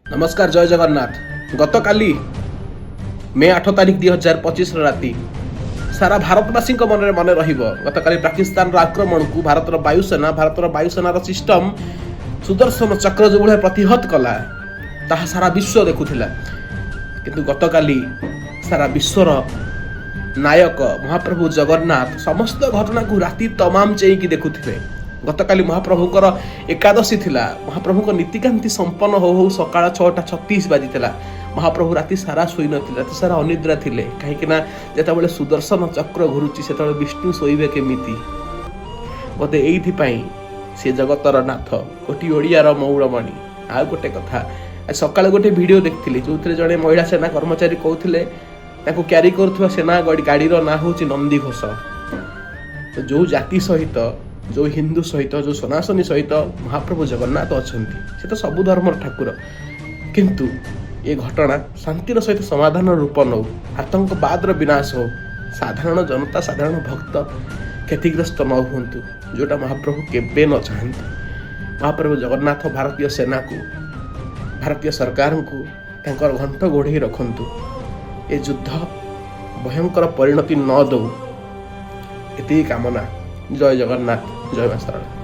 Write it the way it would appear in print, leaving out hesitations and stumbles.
ନମସ୍କାର, ଜୟ ଜଗନ୍ନାଥ। ଗତକାଲି ମେ 8 ତାରିଖ 2025ର ରାତି ସାରା ଭାରତବାସୀଙ୍କ ମନରେ ମନେ ରହିବ। ଗତକାଲି ପାକିସ୍ତାନର ଆକ୍ରମଣକୁ ଭାରତର ବାୟୁସେନା, ଭାରତର ବାୟୁସେନାର ସିଷ୍ଟମ ସୁଦର୍ଶନ ଚକ୍ର ଯେଉଁଭଳିଆ ପ୍ରତିହତ କଲା, ତାହା ସାରା ବିଶ୍ୱ ଦେଖୁଥିଲା। କିନ୍ତୁ ଗତକାଲି ସାରା ବିଶ୍ୱର ନାୟକ ମହାପ୍ରଭୁ ଜଗନ୍ନାଥ ସମସ୍ତ ଘଟଣାକୁ ରାତି ତମାମ ଚେଇଁକି ଦେଖୁଥିଲେ। ଗତକାଲି ମହାପ୍ରଭୁଙ୍କର ଏକାଦଶୀ ଥିଲା। ମହାପ୍ରଭୁଙ୍କ ନୀତିକାନ୍ତି ସମ୍ପନ୍ନ ହଉ ହଉ ସକାଳ 6:36 ବାଜିଥିଲା। ମହାପ୍ରଭୁ ରାତି ସାରା ଶୋଇନଥିଲେ, ରାତି ସାରା ଅନିଦ୍ରା ଥିଲେ। କାହିଁକି ନା ଯେତେବେଳେ ସୁଦର୍ଶନ ଚକ୍ର ଘୁରୁଛି, ସେତେବେଳେ ବିଷ୍ଣୁ ଶୋଇବେ କେମିତି? ବୋଧେ ଏଇଥିପାଇଁ ସେ ଜଗତର ନାଥ, କୋଟି ଓଡ଼ିଆର ମଉଡ଼ମଣି। ଆଉ ଗୋଟେ କଥା, ଆଜି ସକାଳେ ଗୋଟେ ଭିଡ଼ିଓ ଦେଖିଥିଲି, ଯେଉଁଥିରେ ଜଣେ ମହିଳା ସେନା କର୍ମଚାରୀ କହୁଥିଲେ, ତାଙ୍କୁ କ୍ୟାରି କରୁଥିବା ସେନା ଗାଡ଼ିର ନାଁ ହେଉଛି ନନ୍ଦିଘୋଷ। ତ ଯେଉଁ ଜାତି ସହିତ, ଯେଉଁ ହିନ୍ଦୁ ସହିତ, ଯେଉଁ ସନାତନୀ ସହିତ ମହାପ୍ରଭୁ ଜଗନ୍ନାଥ ଅଛନ୍ତି, ସେ ତ ସବୁ ଧର୍ମର ଠାକୁର। କିନ୍ତୁ ଏ ଘଟଣା ଶାନ୍ତିର ସହିତ ସମାଧାନର ରୂପ ନେଉ, ଆତଙ୍କବାଦର ବିନାଶ ହଉ, ସାଧାରଣ ଜନତା, ସାଧାରଣ ଭକ୍ତ କ୍ଷତିଗ୍ରସ୍ତ ନ ହୁଅନ୍ତୁ, ଯେଉଁଟା ମହାପ୍ରଭୁ କେବେ ନ ଚାହାନ୍ତି। ମହାପ୍ରଭୁ ଜଗନ୍ନାଥ ଭାରତୀୟ ସେନାକୁ, ଭାରତୀୟ ସରକାରଙ୍କୁ ତାଙ୍କର ଘଣ୍ଟ ଘୋଡ଼େଇ ରଖନ୍ତୁ। ଏ ଯୁଦ୍ଧ ଭୟଙ୍କର ପରିଣତି ନ ଦେଉ, ଏତିକି କାମନା। ଜୟ ଜଗନ୍ନାଥ, ଜୟ ମା ଶାରଳା।